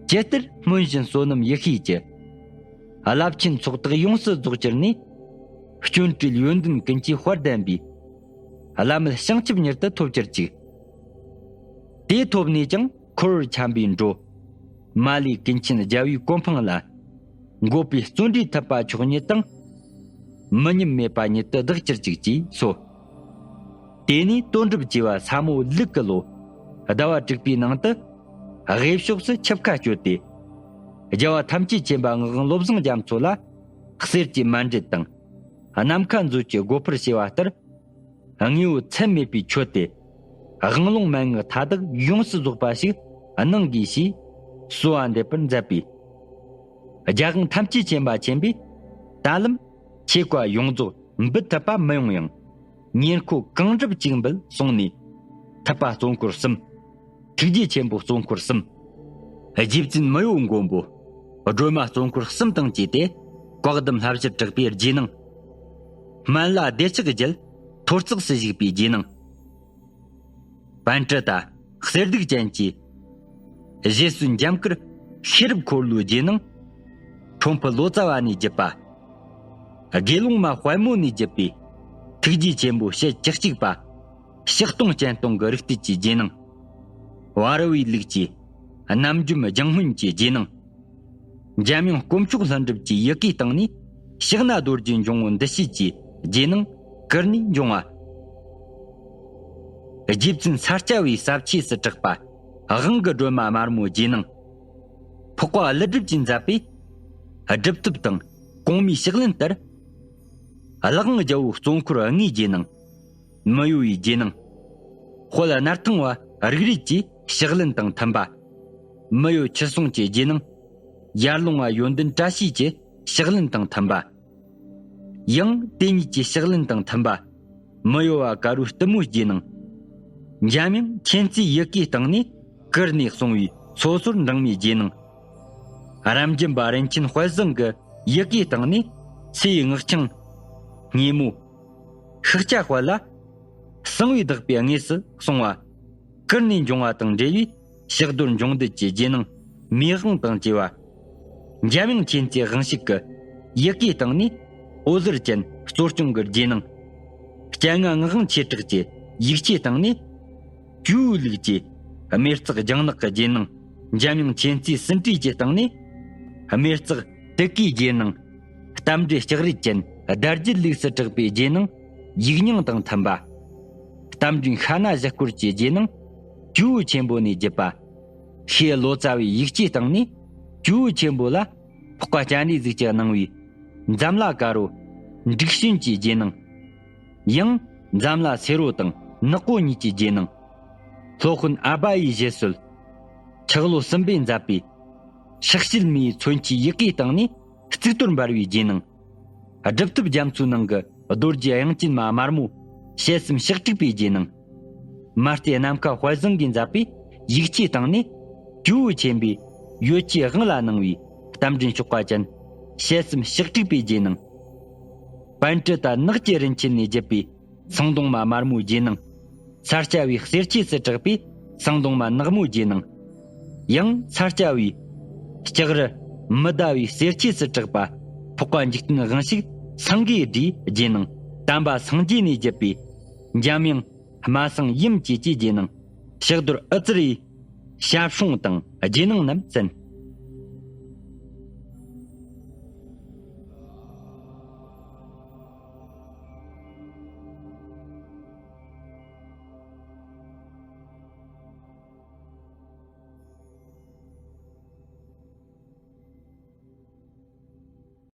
ཇི་ལྟར་སྨོན་བཞིན་བསོད་ནམས་ཡེ་ཤེས་ཀྱི། རླབས་ཆེན་ཚོགས་དག་ཡོངས་སུ་རྫོགས་གྱུར་ནས། སྐྱོན་བྲལ་ཡོན་ཏན་ཀུན་གྱི་དཔལ་ལྡན་པའི། བླ་མེད་བྱང་ཆུབ་མྱུར་དུ་ཐོབ་གྱུར་ཅིག། དེ་ཐོབ་ནས་ཀྱང་འཁོར་བར་འཁྱམས་པའི་འགྲོ། མ་ལུས་ཀུན་མཁྱེན་རྒྱལ་བའི་གོ་འཕང་ལ། འགོད་པའི་བརྩོན་འགྲུས་ཐུབ་པ་མཆོག་ཉིད་དང་། མི་ཉམས་མེད་པ་ཉིད་དུ་བདག་གྱུར་ཅིག་ཅེས་གསོལ། དེ་ནས་དོན་གྲུབ་རྒྱལ་བ་ས་མོ་ལུག་གི་ལོ། ཟླ་བ་དྲུག་པའི་ནང་དུ། དབུས་ཕྱོགས་སུ་ཆིབས་ཁ་གཅོད་དེ། རྒྱལ་བ་ཐམས་ཅད་མཁྱེན་པ་ངག་དབང་བློ་བཟང་རྒྱ་མཚོ་ལ། གསེར་གྱི་མཎྜལ་དང་། ནམ་མཁའ་མཛོད་ཀྱི་སྒོ་འཕར་ཕྱེ་བ་ལྟར། དངོས་པོ་ཚད་མེད་པའི་མཆོད་དེ། དབང་ལུང་མན་ངག་མཐའ་དག་ཡོངས་སུ་རྫོགས་པ་ཞིག་གནང་དགོས་ཞེས་གསོལ་བ་འདེབས་པར་མཛད་པས། རྒྱལ་དབང་ཐམས་ཅད་མཁྱེན་པ་ཆེན་པོས། ད་ལམ་ཆོས་བཀའ་ཡོངས་རྫོགས་འབུལ་ཐུབ་པ་མི་ཡོང་ཡང་། ཉེར་མཁོ་གང་འགྲུབ་གཅིག་འབུལ་གསུངས་ནས། ཐུབ་པ་གཙོ་འཁོར་གསུམ། ཐུགས་རྗེ་ཆེན་པོ་གཙོ་འཁོར་གསུམ། རྗེ་བཙུན་མི་གཡོ་མགོན་པོ། སྒྲོལ་མ་གཙོ་འཁོར་གསུམ་དང་བཅས་ཏེ། བཀའ་གདམས་བསླབ་བྱར་གྲགས་པའི་རྗེས་གནང་། སྨན་བླ་བདེ་ཆགས་རྒྱལ་ཐོར་ཙག་སུ་བཞུགས་པའི་རྗེས་གནང་། པཎ་ཊ་ཏ་གསེར་གདུགས་ཅན་གྱི། རྗེས་སུ་འཇམ་དཀར་ཤེས་རབ་འཁོར་ལོའི་རྗེས་གནང་། ཁྲོམ་ཕུ་ལོ་ཙཱ་བ་ནས་བརྒྱུད་པ། དགེ་སློང་མ་དཔལ་མོ་ནས་བརྒྱུད་པའི། ཐུགས་རྗེ་ཆེན་པོ་ཞལ་བཅུ་གཅིག་པ། ཕྱག་སྟོང་སྤྱན་སྟོང་གི་རིགས་གཏེར་གྱི་རྗེས་གནང་། བར་བའི་ལུགས་ཀྱི། རྣམ་འཇོམས་རྒྱང་སྨིན་གྱི་རྗེས་གནང་། འཇམ་དབྱངས་དཀོན་མཆོག་ལྷུན་གྲུབ་ཀྱི་ཡི་གེའི་སྟེང་ནས། ཕྱག་ན་རྡོ་རྗེ་འབྱུང་པོ་འདུ་བྱེད་ཀྱི་རྗེས་གནང་། གུར་ནས་འབྱུང་བ། རྗེ་བཙུན་ས་སྐྱ་པའི་ཟབ་ཆོས་སུ་གྲགས་པ། དབང་གི་སྒྲོན་མ་དམར་མོའི་རྗེས་གནང་། འཕགས་པ་ཀླུ་སྒྲུབ་ཀྱིས་མཛད་པའི། སྒྲུབ་ཐབས་དང་གོང་མའི་ཕྱག་ལེན་ལྟར། ཀླུ་དབང་རྒྱལ་པོའི་གཙོ་འཁོར་ལྔའི་རྗེས་གནང་། མི་གཡོ་བའི་རྗེས་གནང་། དཔལ་སྣར་ཐང་པ་རིག་རལ་གྱི་ཕྱག་ལེན་དང་མཐུན་པ། མི་གཡོ་ཁྱུ་སྲུང་གི་རྗེས་གནང་། ཡར་ལུང་པ་ཡོན་ཏན་བཀྲ་ཤིས་ཀྱི་ཕྱག་ལེན་དང་མཐུན་པ། ཡང་དེ་ཉིད་ཀྱི་ཕྱག་ལེན་དང་མཐུན་པ། མི་གཡོ་བ་དཀར་པོའི་གཏུམ་མོའི་རྗེས་གནང་། འཇམ་དབྱངས་མཁྱེན་བརྩེའི་ཡི་གེའི་སྟེང་ནས་གུར་ནས་གསུངས་པའི་སོ་སོར་འབྲང་མའི་རྗེས་གནང་། རབ་འབྱམས་པ་རིན་ཆེན་དཔལ་བཟང་གི་ཡི་གེའི་སྟེང་ནས་ཚེ་ཡི་སྔགས་འཆང་སྙེ་མོ། ཤཱཀྱ་དཔལ་ལ། གསང་བའི་བདག་པོའི་དངོས་སུ་གསུངས་པ། གུར་ནས་འབྱུང་བ་དང་འབྲེལ་བའི་ཕྱག་རྡོར་འབྱུང་འདུལ་གྱི་རྗེས་གནང་མེའི་དབང་དང་བཅས་པ། འཇམ་དབྱངས་མཁྱེན་བརྩེའི་དབང་ཕྱུག་གི་ཡི་གེའི་སྟེང་ནས་འོད་ཟེར་ཅན་གཙོ་སྐྱོང་གི་རྗེས་གནང་། སྤྱན་སྔ་ངག་དབང་ཆོས་གྲགས་ཀྱི་ཡིག་ཆའི་སྟེང་ནས་ཇོ་བོའི་ལུགས་ཀྱི་སྨེ་བརྩེགས་ལྗང་ནག་གི་རྗེས་གནང་། འཇམ་དབྱངས་མཁྱེན་བརྩེའི་ཟིན་བྲིས་ཀྱི་སྟེང་ནས་སྨེ་བརྩེགས་དུ་ཀའི་རྗེས་གནང་། རྟ་མགྲིན་ལྕགས་རིས་ཅན་བརྡ་བརྒྱུད་ལུགས་སུ་གྲགས་པའི་རྗེས་གནང་ཡིག་རྙིང་དང་མཐུན་པ། རྟ་མགྲིན་ཤ་ན་བཞི་སྐོར་གྱི་རྗེས་གནང་ཇོ་བོ་ཆེན་པོ་ནས་བརྒྱུད་པ། ཤེས་ལོ་ཙཱ་བའི་ཡིག་ཆའི་སྟེང་ནས་ཇོ་བོ་ཆེན་པོ་ལ་འཕགས་པ་སྤྱན་རས་གཟིགས་ཀྱིས་གནང་བའི་འཛམ་ལྷ་དཀར་པོ་འབྲུག་བྱོན་གྱི་རྗེས་གནང་། ཡང་འཛམ་ལྷ་སེར་པོ་དང་ནག་པོ་གཉིས་ཀྱི་རྗེས་གནང་། སློབ་དཔོན་ཨ་བྷ་ཡེ་ཞེས་གསོལ། ཆག་ལོ་གསུམ་པས་མཛད་པའི་ཕྱག་བྱེད་མའི་མཚོན་ཆའི་ཡི་གེའི་སྟེང་ནས་གཙུག་ཏོར་འབར་བའི་རྗེས་གནང་། སྒྲུབ་ཐབས་རྒྱ་མཚོའི་ནང་གི་རྡོ་རྗེ་དབྱངས་ཅན་མ་དམར་མོ་ཞལ་གསུམ་ཕྱག་དྲུག་པའི་རྗེས་གནང་། མ་སྟེ་ནམ་མཁའ་དཔལ་བཟང་གིས་མཛད་པའི་ཡིག་ཆའི་སྟེང་ནས་ཇོ་བོ་ཆེན་པོས་ཡོ་བྱད་དབང་ལ་གནང་བའི་རྟ་མགྲིན་གཤོག་པ་ཅན་ཞལ་གསུམ་ཕྱག་དྲུག་པའི་རྗེས་གནང་། པཎྜི་ཏ་ནགས་ཀྱི་རིན་ཆེན་ནས་བརྒྱུད་པའི་ཟངས་མདོང་མ་དམར་མོའི་རྗེས་གནང་། ས་སྐྱ་པའི་གསེར་ཆོས་སུ་གྲགས་པའི་ཟངས་མདོང་མ་ནག་མོའི་རྗེས་གནང་། ཡང་ས་སྐྱ་པའི་ ལྕགས་རི་མི་ཟླ་བའི་གསེར་ཁྱེས་སུ་གྲགས་པ། འཕགས་པ་འཇིག་རྟེན་དབང་ཕྱུག་སེང་གེའི་སྒྲས་རྗེས་གནང་། དམ་པ་སངས་རྒྱས་ནས་བརྒྱུད་པའི་འཇམ་དབྱངས་སྨྲ་སེང་ཡུམ་བཅས་ཀྱིས་རྗེས་གནང་། ཕྱག་རྡོར་ཨུ་ཙི་རིའི་ཞབས་སྲུང་དང་རྗེས་གནང་རྣམས་གསན།